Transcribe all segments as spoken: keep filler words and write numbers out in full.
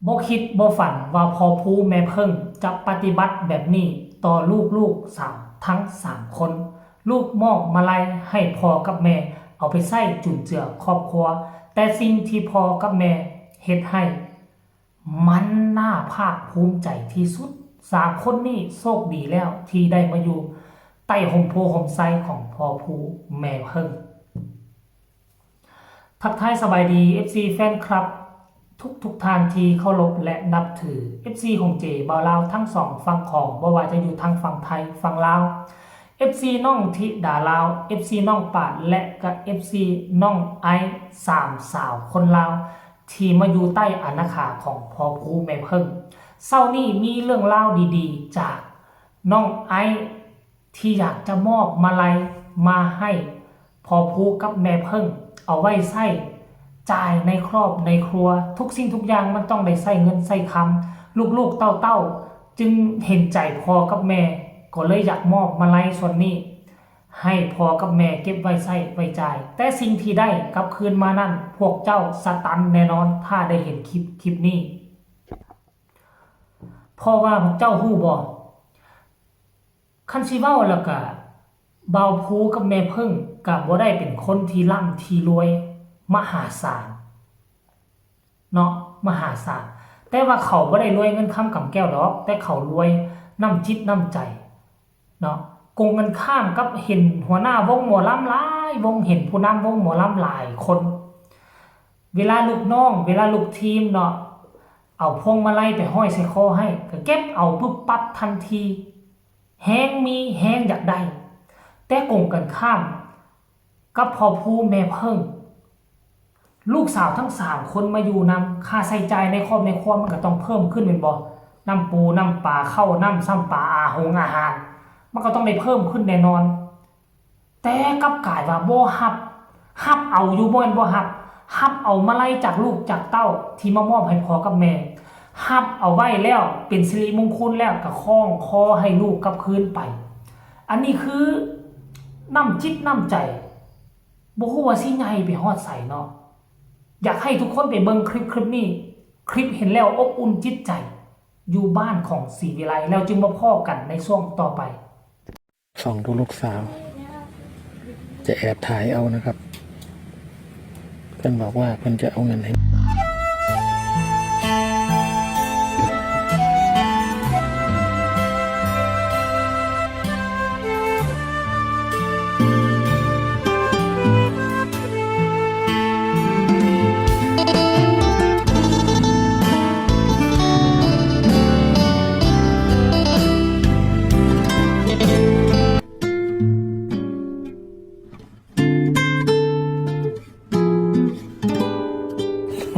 บ่คิดบ่ฝันว่าพ่อภูแม่เพิ่งจะปฏิบัติแบบนี้ต่อลูกๆสาม ทั้งสามคน ลูกมอบมาลัยให้พ่อกับแม่เอาไปใช้จุนเจือครอบครัว แต่สิ่งที่พ่อกับแม่เฮ็ดให้ มันน่าภาคภูมิใจที่สุด สามคนนี้โชคดีแล้วที่ได้มาอยู่ใต้ฮ่มโพธิ์ฮ่มไทรของพ่อภูแม่เพิ่ง ทักทายสบายดี เอฟซี แฟนคลับ ทุกทุกท่านที่เคารพและนับถือ เอฟซี ของเจบ่าวลาวทั้งสองฝั่งของ บ่ว่าจะอยู่ทางฝั่งไทยฝั่งลาว เอฟซี น้องธิดาลาว เอฟซี น้องปาด และก็ เอฟซี น้องไอซ์ สามสาวคนลาว ที่มาอยู่ใต้อาณาขากของพ่อภูแม่เพิ่ง เช้านี้มีเรื่องราวดีๆจากน้องไอซ์ ที่อยากจะมอบมาลัยมาให้พ่อภูกับแม่เพิ่ง เอาไว้ใช้จ่ายในครอบในครัว ทุกสิ่งทุกอย่างมันต้องได้ใช้เงินใช้คำ ลูกๆเต้าๆ จึงเห็นใจพ่อกับแม่ ก็เลยอยากมอบมาลัยส่วนนี้ ให้พ่อกับแม่เก็บไว้ใช้ไว้จ่าย แต่สิ่งที่ได้กลับคืนมานั้น พวกเจ้าสตันแน่นอน ถ้าได้เห็นคลิปคลิปนี้ เพราะว่าพวกเจ้าฮู้บ่ คันสิเว้าแล้วก็ บ่าวภูกับแม่เพิ่งก็บ่ได้เป็นคนที่ร่ำที่รวยมหาศาล เนาะ มหาศาล แต่ว่าเขาบ่ได้รวยเงินคำกำแก้วดอก แต่เขารวยน้ำจิตน้ำใจ เนาะ กงกันข้ามกับเห็นหัวหน้าวงหมอลำหลายวง เห็นผู้นำวงหมอลำหลายคน เวลาลูกน้อง เวลาลูกทีมเนาะ เอาพวงมาลัยไปห้อยใส่คอให้ ก็เก็บเอาปุ๊บปั๊บทันที แฮงมีแฮงอยากได้ แต่กงกันข้ามกับพ่อภูแม่เพิ่ง ลูกสาวทั้งสามคนมาอยู่นำ ค่าใช้จ่ายในครอบในครัวมันก็ต้องเพิ่มขึ้นแม่นบ่ น้ำปูน้ำปลา ข้าวน้ำส้มปลา อาหงอาหาร มันก็ต้องได้เพิ่มขึ้นแน่นอน แต่กลับกลายว่าบ่ฮับ ฮับเอาอยู่ บ่แม่นบ่ฮับ ฮับเอามาลัยจากลูกจากเต้าที่มามอบให้พ่อกับแม่ ฮับเอาไว้แล้วเป็นสิริมงคลแล้วก็คล้องคอให้ลูกกลับคืนไป อันนี้คือน้ำจิตน้ำใจ บ่ฮู้ว่าสิใหญ่ไปฮอดไสเนาะ อยากให้ทุกคนไปเบิ่งคลิปคลิปนี้ คลิปเห็นแล้วอบอุ่นจิตใจ อยู่บ้านของศรีวิไล แล้วจึงมาพ้อกันในช่วงต่อไป ส่องดูลูกสาว จะแอบถ่ายเอานะครับ เพิ่นบอกว่าเพิ่นจะเอาเงินให้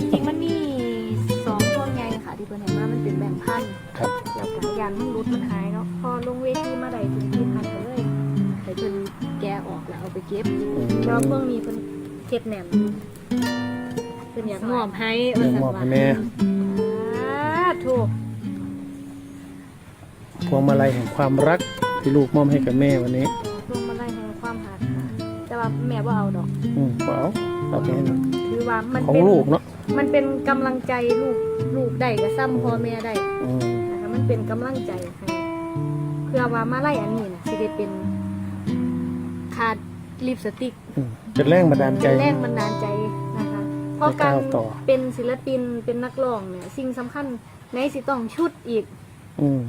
จริงๆมันมีสองพวงใหญ่ค่ะ ที่เพิ่นให้มา มันเป็นแบงค์พัน ครับ แล้วก็ย้านมันหลุดมันหายเนาะ พอลงเวทีมาได้ถึงที่พันก็เลยให้เพิ่นแกะออกแล้วเอาไปเก็บ อืม แต่ว่าพวงนี้เพิ่นเฮ็ดแน่น เพิ่นอยากมอบให้ อยากมอบให้แม่ สาธุ พวงมาลัยแห่งความรักที่ลูกมอบให้กับแม่วันนี้ พวงมาลัยแห่งความฮักค่ะ แต่ว่าแม่บ่เอาดอก อืม บ่เอา เอาไปให้ลูก ถือว่ามัน ของ เป็น ลูกเนาะ มันเป็นกำลังใจลูก ลูกได้ก็ส่ำพ่อแม่ได้ อืม นะคะ มันเป็นกำลังใจให้ เพื่อว่ามาลัยอันนี้น่ะ สิได้เป็นค่าลิปสติก อืม เป็นแรงบันดาลใจ เป็นแรงบันดาลใจนะคะ เพราะการ ให้ก้าวต่อ เป็นศิลปิน เป็นนักร้องเนี่ย สิ่งสำคัญ ไหนสิต้องชุดอีก อืม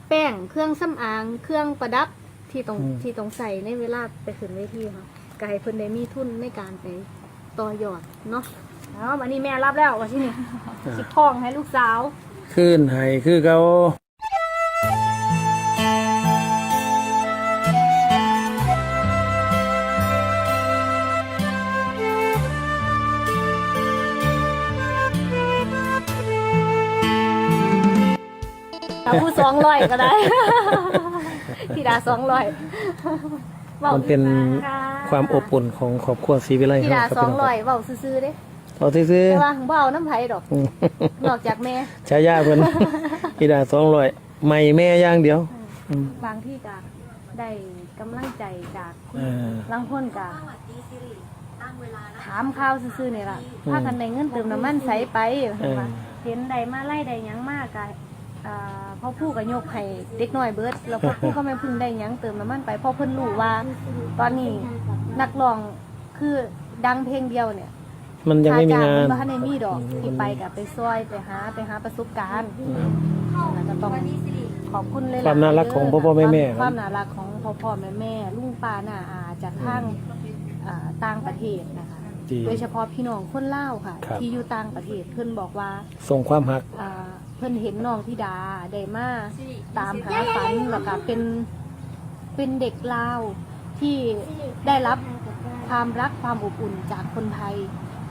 แป้ง เครื่องสำอาง เครื่องประดับที่ต้อง อืม ที่ต้องใส่ในเวลาไปขึ้นเวทีค่ะ ก็ให้เพิ่นได้มีทุนในการไปต่อยอดเนาะ เอา อันนี้แม่รับแล้ว ว่าที่นี่ อ่า สิพ้องให้ลูกสาว คืนให้คือเก่า เอาผู้สองร้อยก็ได้ ธิดาสองร้อย มันเป็น เว้าอีกค่ะ ความอบอุ่นของครอบครัวศรีวิไล ธิดา เฮาครับ สองร้อย พี่น้องครับ เว้าซื่อๆเด้ เอาซื่อๆ แต่ว่าบ่เอานำไผดอก อืม นอกจากแม่ ฉายาเพิ่น ธิดาสองร้อย ใหม่แม่อย่างเดียว อืม อืม บางทีก็ได้กำลังใจจาก เออ ลางคนก็ถามข่าวซื่อๆนี่ล่ะ อืม พากันได้เงินเติมน้ำมันใสไป เออ เพิ่นว่า เห็นได้มาลัยได้หยังมากะเอ่อพ่อครูก็ยกให้เด็กน้อยเบิด แล้วพ่อครูก็แม่พึ่งได้หยังเติมน้ำมันไป เพราะเพิ่นรู้ว่าตอนนี้นักร้องคือดังเพลงเดียวเนี่ย มันยังไม่มีงาน ค่าจ้างมันบ่ทันได้มีดอก อืม ที่ไปกับไปซอยไปหาไปหาประสบการณ์ อืม แล้วก็ต้องขอบคุณเลย ความน่ารักของพ่อพ่อแม่แม่ ความน่ารักของพ่อพ่อแม่แม่ลุงป้าน้าอาจากทางอ่าต่างประเทศนะคะ จริง โดยเฉพาะพี่น้องคนลาวค่ะ ครับ ที่อยู่ต่างประเทศเพิ่นบอกว่า ส่งความฮัก อ่าเพิ่นเห็นน้องธิดาได้มาตามหาฝันแล้วก็เป็นเป็นเด็กลาวที่ได้รับความรักความอบอุ่นจากคนไทย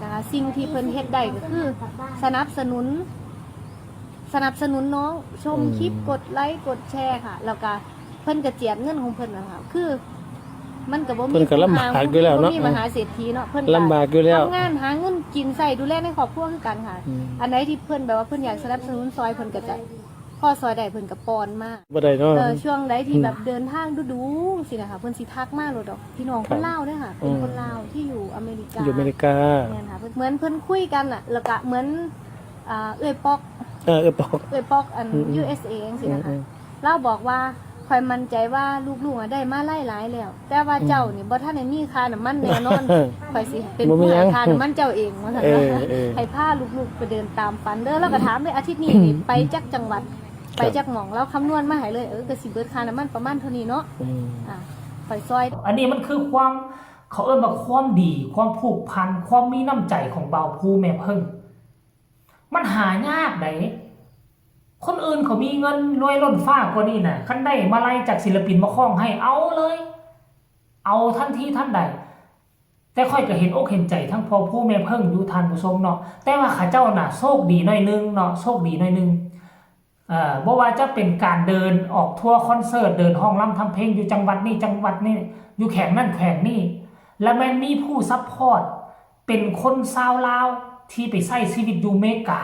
นะคะ สิ่งที่เพิ่นเฮ็ดได้ก็คือสนับสนุน สนับสนุนน้องชม อืม คลิปกดไลค์กดแชร์ค่ะ แล้วก็เพิ่นก็เจียดเงินของเพิ่นนะคะคือ มันก็บ่มี เพิ่นก็ลำบากอยู่แล้วเนาะ บ่มีมหาเศรษฐีเนาะเพิ่น ลำบากอยู่แล้ว ทำงานหาเงินกินใช้ดูแลในครอบครัวคือกันค่ะ อืม อันใดที่เพิ่นแบบว่าเพิ่นอยากสนับสนุนซอยเพิ่นก็จะพอซอยได้เพิ่นก็ปอนมา บ่ได้เนาะ เออช่วงใดที่แบบเดินทางดูๆสินะคะเพิ่นสิทักมาโลดดอกพี่น้องคนลาวเด้อค่ะ เป็นคนลาวที่อยู่อเมริกา อยู่อเมริกา เนี่ยค่ะเหมือนเพิ่นคุยกันอ่ะแล้วก็เหมือนอ่าเอื้อยป๊อก เออเออบอก เอื้อยป๊อกอัน อืมอืม ยูเอสเอ จังซี่นะคะ อืมอืม ลาวบอกว่าข่อยมั่นใจว่าลูกๆอะได้มาหลายๆแล้ว แต่ว่าเจ้านี่บ่ทันได้มีค่าน้ำมันแน่นอน ข่อยสิเป็น บ่มี ผู้ หยั ให้ ง ค่าน้ำมันเจ้าเองว่าซั่น เออ นะ เออ ให้พาลูกๆไปเดินตามฝันเด้อแล้วก็ถามเลยอาทิตย์นี้นี่ไปจักจังหวัด ครับ ไปจักหม่องแล้วคำนวณมาให้เลยเออก็สิเบิดค่าน้ำมันประมาณเท่านี้เนาะ อืม อ่ะข่อยซอย อันนี้มันคือความเขาเอิ้นว่าความดี ความผูกพัน ความมีน้ำใจของบ่าวภูแม่เพิ่ง มันหายากได๋คนอื่นเขามีเงินรวยล้นฟ้ากว่านี้น่ะคันได้มาลัยจากศิลปินมาคล้องให้เอาเลย เอาทันทีทันใด แต่ข้อยก็เห็นอกเห็นใจทั้งพ่อภูแม่เพิ่งอยู่ท่านผู้ชมเนาะ แต่ว่าเขาเจ้าน่ะโชคดีหน่อยนึงเนาะ โชคดีหน่อยนึง เอ่อบ่ว่าจะเป็นการเดินออกทัวร์คอนเสิร์ต เดินฮ้องรำทำเพลงอยู่จังหวัดนี้จังหวัดนี้ อยู่แขวงนั่นแขวงนี้ และแม่นมีผู้ซัพพอร์ต เป็นคนชาวลาวที่ไปใช้ชีวิตอยู่อเมริกา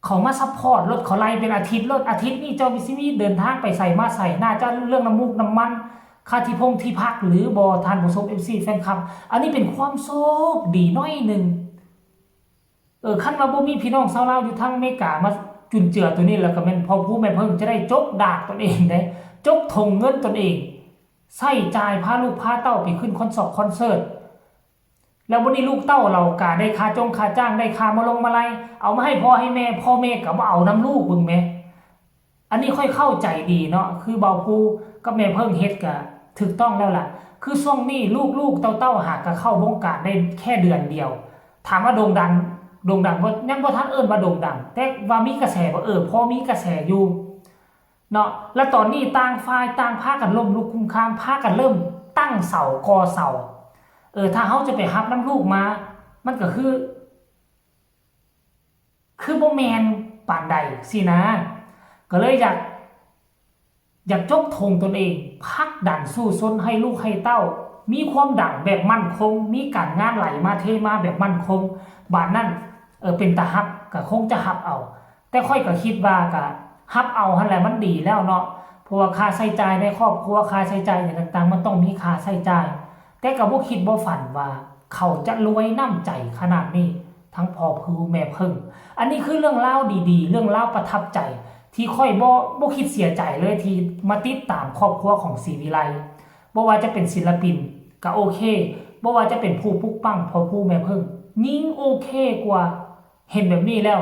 เขามาซัพพอร์ต รถเขาไล่เป็นอาทิตย์ รถอาทิตย์นี้เจ้าสิมีเดินทางไปไสมาไส น่าจะเรื่องน้ำมูกน้ำมัน ค่าที่พงที่พักหรือบ่ ท่านผู้ชม เอฟซี แฟนคลับ อันนี้เป็นความโชคดีหน่อยหนึ่ง เออ คันว่าบ่มีพี่น้องชาวลาวอยู่ทางอเมริกามาจุนเจือตัวนี้ แล้วก็แม่นพ่อภูแม่เพิ่งจะได้จกดากตนเองได้ จกถงเงินตนเอง ใช้จ่ายพาลูกพาเต้าไปขึ้นคอนเสิร์ตคอนเสิร์ต แล้วบัดนี้ลูกเต้าเราก็ได้ค่าจงค่าจ้าง ได้ค่ามาลงมาลัย เอามาให้พ่อให้แม่ พ่อแม่ก็บ่เอานำลูกเบิ่งแหม อันนี้ข้อยเข้าใจดีเนาะ คือบ่าวภูกับแม่เพิ่งเฮ็ดก็ถูกต้องแล้วล่ะ คือช่วงนี้ลูกๆเต้าๆหากก็เข้าวงการได้แค่เดือนเดียว ถามว่าโด่งดัง โด่งดังบ่ ยังบ่ทันเอิ้นว่าโด่งดัง แต่ว่ามีกระแสบ่ เออ พอมีกระแสอยู่เนาะ แล้วตอนนี้ต่างฝ่ายต่างพากันล้มลุกคลุมคลาน พากันเริ่มตั้งเสาก่อเสา เออ ถ้าเฮาจะไปฮับนำลูกมา มันก็คือ คือบ่แม่นปานใดซี้นะ ก็เลยอยาก อยากจกธงตนเอง ผลักดันสู้ชนให้ลูกให้เต้า มีความดังแบบมั่นคง มีการงานไหลมาเทมาแบบมั่นคง บาดนั้น เออ เป็นตาฮับ ก็คงจะฮับเอา แต่ข้อยก็คิดว่าก็ฮับเอาหั่นแหละมันดีแล้วเนาะ เพราะว่าค่าใช้จ่ายในครอบครัว ค่าใช้จ่ายหยังต่างๆ มันต้องมีค่าใช้จ่าย แต่ก็บ่คิดบ่ฝันว่าเขาจะรวยน้ำใจขนาดนี้ ทั้งพ่อภูแม่เพิ่ง อันนี้คือเรื่องราวดีๆ เรื่องราวประทับใจ ที่ข้อยบ่ บ่คิดเสียใจเลยที่มาติดตามครอบครัวของศรีวิไล บ่ว่าจะเป็นศิลปินก็โอเค บ่ว่าจะเป็นผู้ปลุกปั้งพ่อภูแม่เพิ่ง ยิ่งโอเคกว่า เห็นแบบนี้แล้ว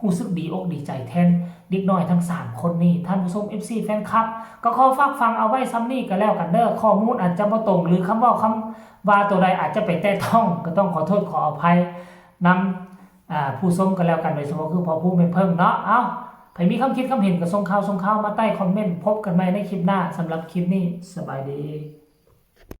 รู้สึกดีอกดีใจแทนเด็กน้อยทั้งสามคนนี้ ท่านผู้ชม เอฟซี แฟนคลับ ก็ขอฝากฟังเอาไว้ส่ำนี้ก็แล้วกันเด้อ ข้อมูลอาจจะบ่ตรง หรือคำเว้าคำว่าตัวใดอาจจะไปแตะต้อง ก็ต้องขอโทษขออภัยนำ อ่า ผู้ชมก็แล้วกัน โดยเฉพาะคือพ่อภูแม่เพิ่งเนาะ เอ้า ไผมีความคิดความเห็นก็ส่งข่าวส่งข่าวมาใต้คอมเมนต์ พบกันใหม่ในคลิปหน้า สำหรับคลิปนี้ สบายดี